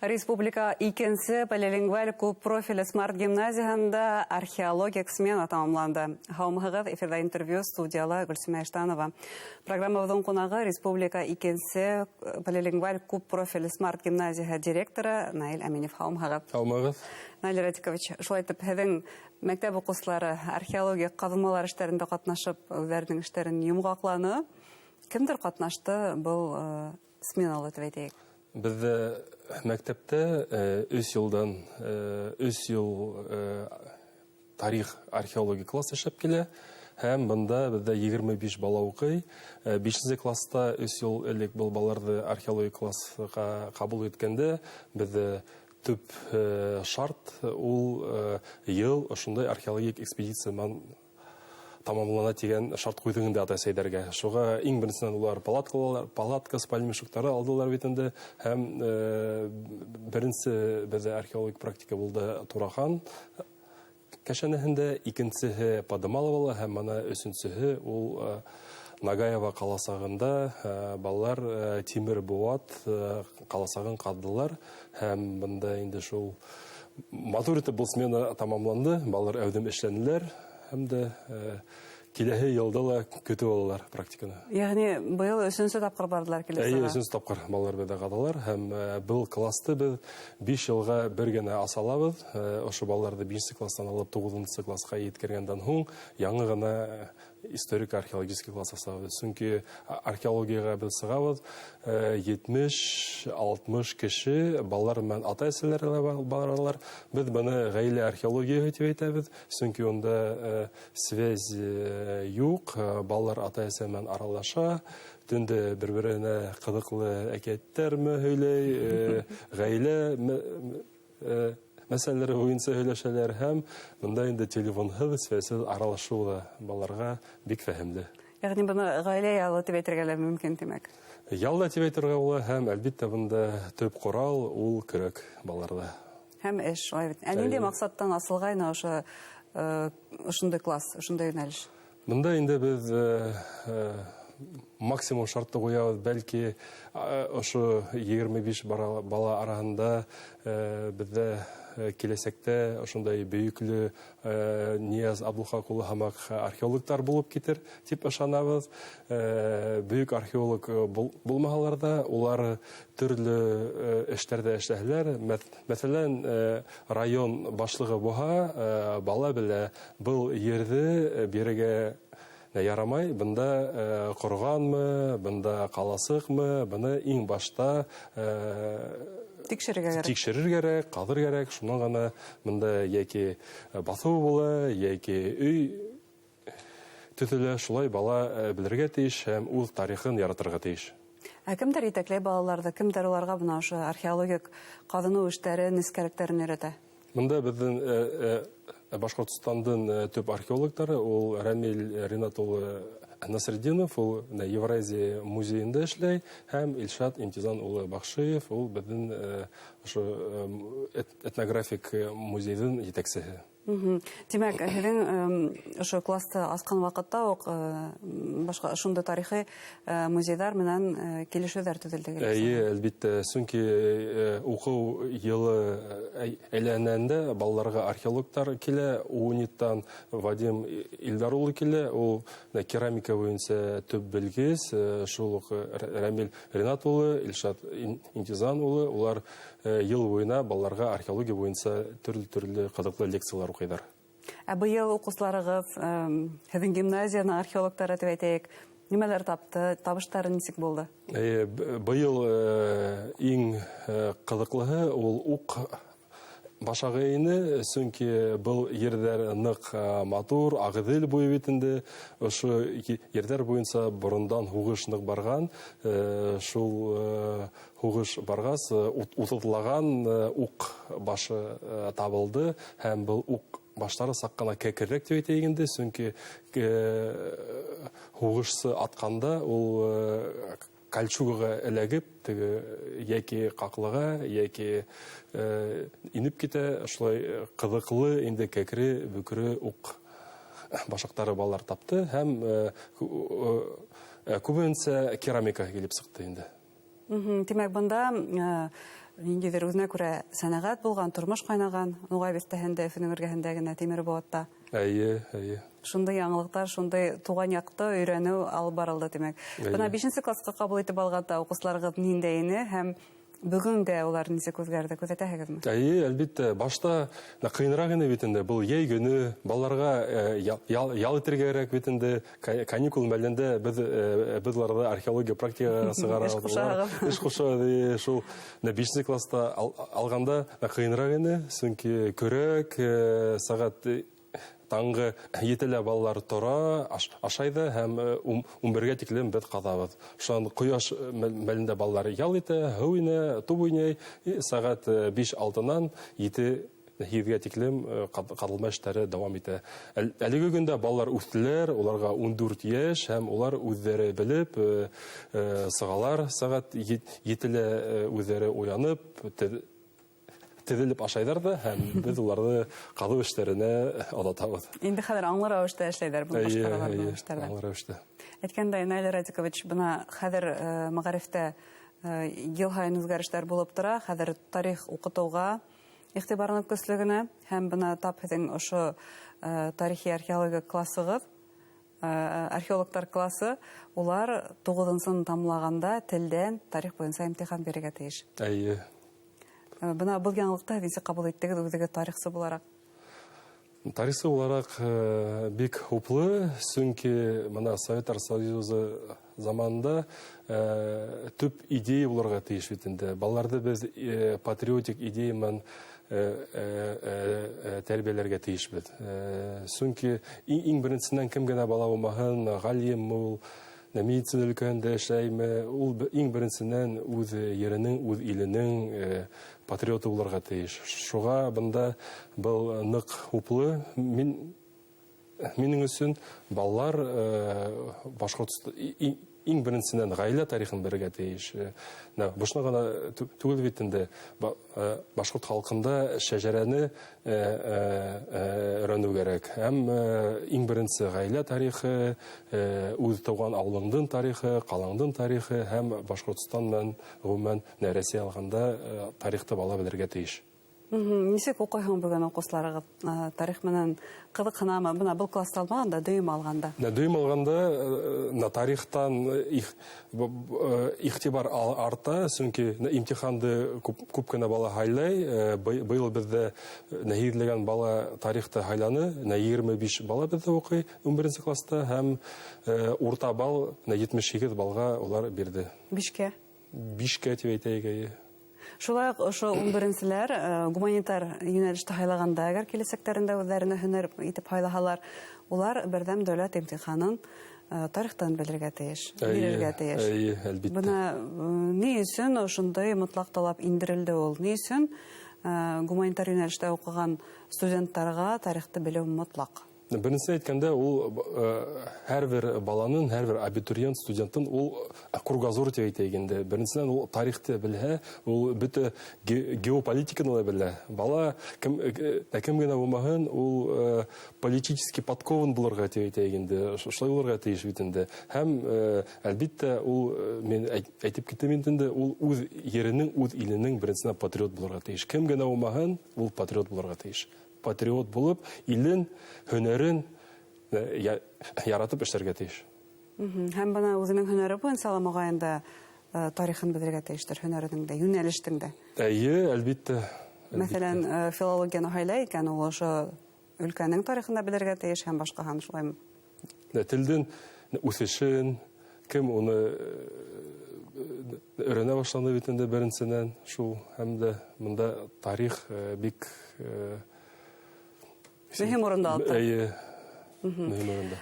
Республика икенсе полилингваль күп профилле смарт гимназияһында археологик смена тамамланды. Һаумыһығыҙ, эфирҙа интервью, студияла Гөлсөмә Иштанова. Программабыҙҙың ҡунағы республика икенсе полилингваль күп профилле смарт гимназияһы директоры Наил Әминев. Һаумыһығыҙ. Һаумыһығыҙ. Наил Радикович, шулай итеп, һеҙҙең мәктәп уҡыусылары археологик ҡаҙылмалар эштәрендә ҡатнашып, үҙҙәренең эштәрен йомғаҡланы. Кемдәр ҡатнашты был сменала, тип әйтәйек? Беҙҙә мәктәптә 3 йылдан 3 йыл тарих археология класс эшләп килә, һәм бында беҙҙә 25 бала уҡый. 5-нсе класста 3 йыл элек был балаларҙы археология классҡа ҡабул иткәндә беҙҙә төп шарт ул йыл ошондай археологик экспедиция менән тамамлана тигән шарт ҡуйҙыҡ инде ата-әсәйҙәргә. Шуға иң беренсенән улар палатка, спальный мешоктары алдылар бит инде. Һәм беренсе беҙҙә археологик практика булды Турахан кәшәнәһендә, икенсеһе Подымаловала һәм мына өсөнсөһө ул Нагаева ҡаласағында балалар тимер быуат ҡаласағын ҡаҙҙылар. Һәм бында инде шул матур итеп был смена тамамланды, балалар әүҙем эшләнеләр. Һәм дә киләһе йылда ла көтөп алалар практиканы. Йәғни быйыл өсөнсө тапҡыр барҙылар килеп сыға? Эйе, өсөнсө тапҡыр балалар беҙҙә ҡаҙалар. Һәм был класты беҙ 5 йылға бер генә аса алабыҙ. Ошо балаларҙы 5-нсе кластан алып 9-нсы класҡа еткергәндән һуң яңы ғына историк-археологический класс асабыҙ. Сөнки археологияға беҙ сығабыҙ, 70-60 кеше балалар менән ата-әсәләре лә баралар. Беҙ быны ғаилә археологияһы тип әйтәбеҙ, сөнки унда связь юҡ, балалар ата-әсә менән аралаша, төндә бер-береһенә ҡыҙыҡлы әкиәттәрме һөйләй, ғаилә мәсьәләләре буйынса һөйләшәләр, һәм бында инде телефонһыҙ, связьһыҙ аралашыу ҙа балаларға бик фәһемле. Йәғни быны ғаилә ялы тип әйтергә лә мөмкин, тимәк? Ял да тип әйтергә була, һәм әлбиттә бында төп ҡорал ул көрәк балаларҙа. Һәм эш, шулай бит. Ә ниндәй маҡсаттан асылғайны ошондай класс, ошондай йүнәлеш? Бында инде беҙ максимум шартты ҡуябыҙ, бәлки ошо 25 бала араһында беҙҙә киләсәктә ошондай бөйөклө Нияз Абдулхаҡ улы һымаҡ археологтар булып китер тип ышанабыҙ. Бөйөк археолог булмаһалар ҙа, улар төрлө эштәрҙә эшләһәләр. Мәҫәлән, район башлығы булһа, бала белә, был ерҙе бирергә ярамай, бында ҡорғанмы, бында ҡаласыҡмы, быны иң башта Тикшерергә кәрәк. Тикшерергә кәрәк, ҡаҙыр кәрәк, шунан ғына бында йәки баҫыу була, йәки өй төҙөлә, шулай бала белергә тейеш һәм үҙ тарихын яратырға тейеш. Ә кемдәр етәкләй балаларҙы, кемдәр уларға бына ошо археологик ҡаҙыныу эштәре, нескәлектәрен өйрәтә? Бында беҙҙең Башҡортостандың төп археологтары ул Рамил Ринат улы Насретдинов, ул Евразия музейында эшләй, һәм Илшат Имтизан улы Бахшиев, ул беҙҙең ошо этнографик музейҙың етәксеһе. Тимәк, һеҙҙең ошо класты асҡан ваҡытта уҡ башҡа ошондай тарихи музейҙар менән килешеүҙәр төҙөлдө, килеп Эйе, сыға. әлбиттә, сөнки уҡыу йылы әйләнәндә балаларға археологтар килә, УНИТтан Вадим Илдар улы килә, ул керамика буйынса төп белгес, шул уҡ Рамил Ринат улы, Илшат Имтизан улы, улар йыл буйына балаларға археология буйынса төрлө-төрлө ҡыҙыҡлы лекциялар уҡыйҙар. Ә быйыл уҡыусыларығыҙ, һеҙҙең гимназияның археологтары тип әйтәйек, нимәләр тапты, табыштары нисек булды? Быйыл иң ҡыҙыҡлыһы ул уҡ башағы ине, сөнки был ерҙәр ныҡ матур, Ағиҙел буйы бит инде, ошо ерҙәр буйынса борондан һуғыш ныҡ барған, шул һуғыш барғас утыҙлаған уҡ башы табылды, һәм был уҡ баштары саҡ ҡына кәкерерәк тип әйтәйек инде, сөнки һуғышсы атҡанда ул кольчугаға эләгеп, теге йәки ҡаҡлыға, йәки инеп китә, шулай ҡыҙыҡлы инде кәкре бөкрө уҡ башаҡтары балалар тапты, һәм күбенсә керамика килеп сыҡты инде. Тимәк, бында Ниндәйҙер үҙенә күрә сәнәғәт булған, тормош ҡайнаған Нуғай биҫтәһендә, Өфөнөң эргәһендә генә Тимербыуатта. Эйе, эйе. Шундай яңылыҡтар, шундай тыуған яҡты өйрәнеү алып барылды, тимәк. Бына 5-нсе класҡа ҡабул итеп алғанда уҡыусыларығыҙ ниндәй ине һәм бөгөнгә улар нисек үҙгәрҙе, күҙәтәһегеҙме? Эйе, әлбиттә, башта ҡыйыныраҡ ине бит инде. Был йәй көнө балаларға ял итергә кәрәк бит инде. Каникул мәлендә беҙ уларҙы археология практикаға сығарабыҙ. Эш ҡушаһығыҙ. Эш ҡушабыҙ, шул 5-нсе класта алғанда ҡыйыныраҡ ине, сөнки көрәк, сәғәт таңғы 7-лә балалар тора, ашай ҙа һәм 11-гә тиклем беҙ ҡаҙабыҙ. Шунан ҡояш мәлендә балалар ял итә, һыу инә, туп уйнай, сәғәт 5-6-нан 7-8-гә тиклем ҡаҙылма эштәре дауам итә. Әлеге көндә балалар үҫтеләр, уларға 14 йәш һәм улар үҙҙәре белеп сығалар, сәғәт 7-лә үҙҙәре уянып, теҙелеп ашайҙар ҙа һәм беҙ уларҙы ҡаҙыу эштәренә оҙатабыҙ. Инде хәҙер аңлы рәүештә эшләйҙәр, был башҡаралар был эштәрҙе. Аңлы рәүештә. Әйткәндәй, Наил Радикович, бына хәҙер мәғарифтә йыл һайын үҙгәрештәр булып тора, хәҙер тарих уҡытыуға иғтибарының көслөгөнә һәм бына тап һеҙҙең ошо тарихи археология классығыҙ, археологтар классы, улар 9-сын тамамлағанда телдән тарих буйынса имтихан бирергә тейеш. Эйе. Бына был яңылыҡты һеҙ нисек ҡабул иттегеҙ үҙегеҙ тарихсы булараҡ? Тарихсы булараҡ бик хуплы, сөнки бына Советтар Союзы заманында төп идея булырға тейеш бит инде. Балаларҙы беҙ патриотик идея менән тәрбиәләргә тейешбеҙ. Сөнки иң беренсенән кем генә бала булмаһын, ғалим ул, медицина өлкәһендә эшләйме, ул иң беренсенән үҙ еренең, үҙ иленең патриоты булырға тейеш. Шуға бында был ныҡ хуплы. Минең өсөн балалар Башҡортостан иң беренсенән ғаилә тарихын белергә тейеш. Бошона ғына түгел бит инде. Башҡорт халҡында шәжәрәне өйрәнеү кәрәк. Һәм иң беренсе ғаилә тарихы, үҙ тыуған ауылыңдың тарихы, ҡалаңдың тарихы һәм Башҡортостан менән ғөмүмән Рәсәй алғанда тарихты бала белергә тейеш. Нисек уҡыйһың бөгөн уҡыусыларығыҙ? Тарих менән ҡыҙыҡһынамы? Бына был класста алмағанда, дөйөм алғанда. Дөйөм алғанда тарихтан иғтибар арта, сөнки имтиханды күп кенә бала һайлай. Быйыл беҙҙә һигеҙләгән бала тарихты һайланы. 25 бала беҙҙә уҡый 11 класста һәм урта балл 78 балға улар бирҙе. Бишкә? Бишкә тип әйтәйек, эйе. Шулай уҡ ошо 11-селәр гуманитар йүнәлеште һайлағанда, әгәр киләсәктәрендә үҙҙәренә һөнәр итеп һайлаһалар, улар берҙәм дәүләт имтиханын тарихтан белергә тейеш, бирергә тейеш. Эйе, әлбиттә. Бына ни өсөн ошондай мотлаҡ талап индерелде ул? Ни өсөн гуманитар йүнәлештә уҡыған студенттарға тарихты белеү мотлаҡ? Беренсе әйткәндә, ул һәр бер баланың, һәр бер абитуриент студенттың ул кругозор тип әйтәйек инде. Беренсенән, ул тарихты белһә, ул бөтә геополитиканы ла белә. Бала кем генә булмаһын, ул политически подкован булырға тип әйтәйек инде. Шулай булырға тейеш бит инде. Һәм әлбиттә, ул мин әйтеп киттем инде, ул үҙ еренең, үҙ иленең беренсенән патриот булырға тейеш. Кем генә булмаһын, ул патриот булырға тейеш. Патриот булып, илен, һөнәрен яратып эшләргә тейеш. Һәм бына үҙенең һөнәре буйынса ла моғайын да тарихын белергә тейештер, һөнәренең дә, йүнәлештең дә. Эйе, әлбиттә, әлбиттә. Мәҫәлән, филологияны һайлай икән, ул ошо өлкәнең тарихын да белергә тейеш һәм башҡаһын, шулаймы? Телдең үҫешен, кем уны өйрәнә башланы бит инде беренсенән, шул һәм дә бында тарих бик Мөһим урында алды. Эйе, мөһим урында.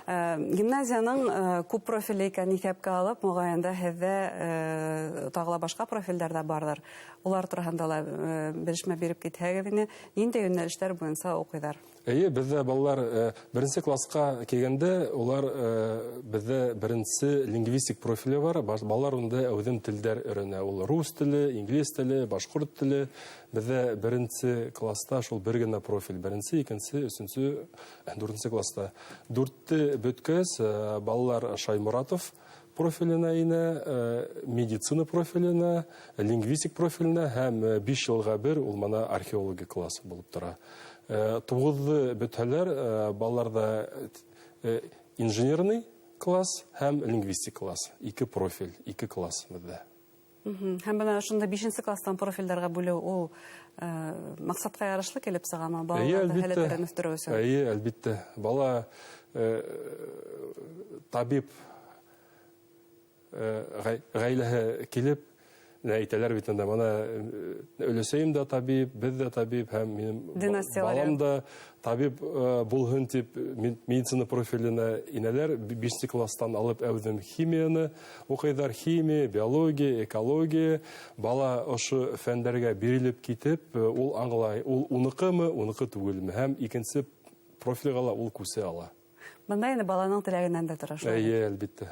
Гимназияның күп профилле икәнен иҫәпкә алып, моғайын да һеҙҙә тағы ла башҡа профилдәр ҙә барҙыр. Улар тураһында ла белешмә биреп китһәгеҙ ине, ниндәй йүнәлештәр буйынса уҡыйҙар? Эйе, беҙҙә балалар беренсе класҡа килгәндә, улар беҙҙә беренсе лингвистик профиле бар. Балалар унда әүҙем телдәр өйрәнә. Ул рус теле, инглиз теле, башҡорт теле. Беҙҙә беренсе класта шул бер генә профиль. Беренсе, икенсе, өсөнсө, дүртенсе класта. Дүртте бөткәс, балалар Шаймуратов профиленә инә, медицина профиленә, лингвистик профиленә һәм 5 йылға бер ул мына археология классы булып тора. 9-ҙы бөтһәләр, балаларҙа инженерный класс һәм лингвистик класс. 2 профиль, 2 класс беҙҙә. Һәм бына ошонда 5-нсе кластан профилдәргә бүлеү ул маҡсатҡа ярашлы килеп сығамы? Балаларҙың һәләттәрен үҫтереү өсөн. Эйе, әлбиттә. Бала табип ғаиләһе килеп, әйтәләр бит инде, бына өләсәйем дә табип, беҙ ҙә табип, һәм минең балам да табип булһын тип медицина профиленә инәләр. 5-нсе кластан алып әүҙем химияны уҡыйҙар, химия, биология, экология. Бала ошо фәндәргә бирелеп китеп, ул аңлай, ул уныҡымы, уныҡы түгелме, һәм икенсе профилгә ла ул күсә ала. Бында инде баланың теләгенән дә тора шул. Эйе, әлбиттә.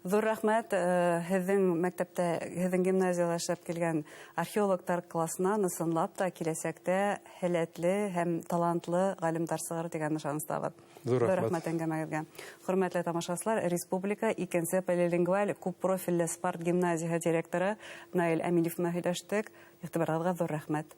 Ҙур рәхмәт, һеҙҙең мәктәптә, һеҙҙең гимназияла эшләп килгән археологтар класынан ысынлап та киләсәктә һәләтле һәм талантлы ғалимдар сығыр тигән ышаныстабыҙ. Ҙур Ҙур рәхмәт. рәхмәт әңгәмәгеҙгә. Хөрмәтле тамашасылар, Республика 2-нсе полилингваль күп профилле Спарт гимназияһы директоры Наил Әминев менән һөйләштек. Иғтибарығыҙға ҙур рәхмәт.